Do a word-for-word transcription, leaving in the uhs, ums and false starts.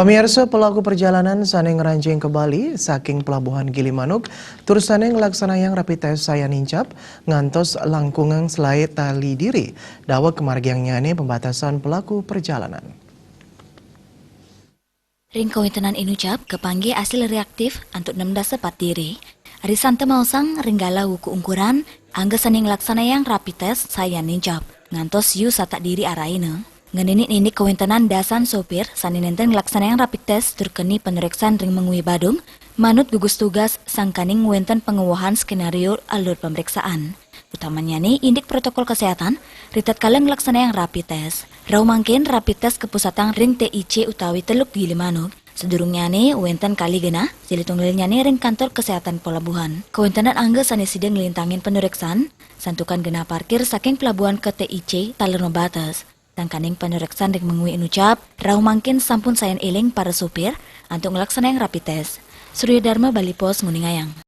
Pamirsa, pelaku perjalanan sané ngranjing ka Bali saking pelabuhan Gilimanuk tur sané nglaksanayang rapid test sayan nincap ngantos langkungan selaé tali diri daweg kamargiangnyané pembatasan pelaku perjalanan. Ring kawéntenan inucap kapanggih asil reaktif antuk nem dasa pat diri. Risanta maosang ring galah wuku ungkuran angga sané nglaksanayang rapid test sayan nincap ngantos yu satak diri araina. Ngeninin indik kawéntenan dasan sopir sané nénten nglaksanayang rapid test tur keni panureksan ring mangwi Badung, manut gugus tugas sangkaning wénten panguwahan skenario alur pamreksaan. Utamanyané indik protokol kesehatan, ritatkala nglaksanayang rapid test. Rauh mangkin rapid test kapusatang ring T I C utawi Teluk Gilimanuk. Sadurungnyané wénten kalih genah, silih tunggilnyané ring kantor kesehatan pelabuhan. Kawéntenan angga sané sida nglintangin panureksan, santukan genah parkir saking pelabuhan ka T I C taler mabates. Sangkaning panureksan ring mangwi inucap, rauh mangkin sampun sayan éling para sopir antuk nglaksanayang rapid test. Surya Dharma, Bali Post, nguningayang.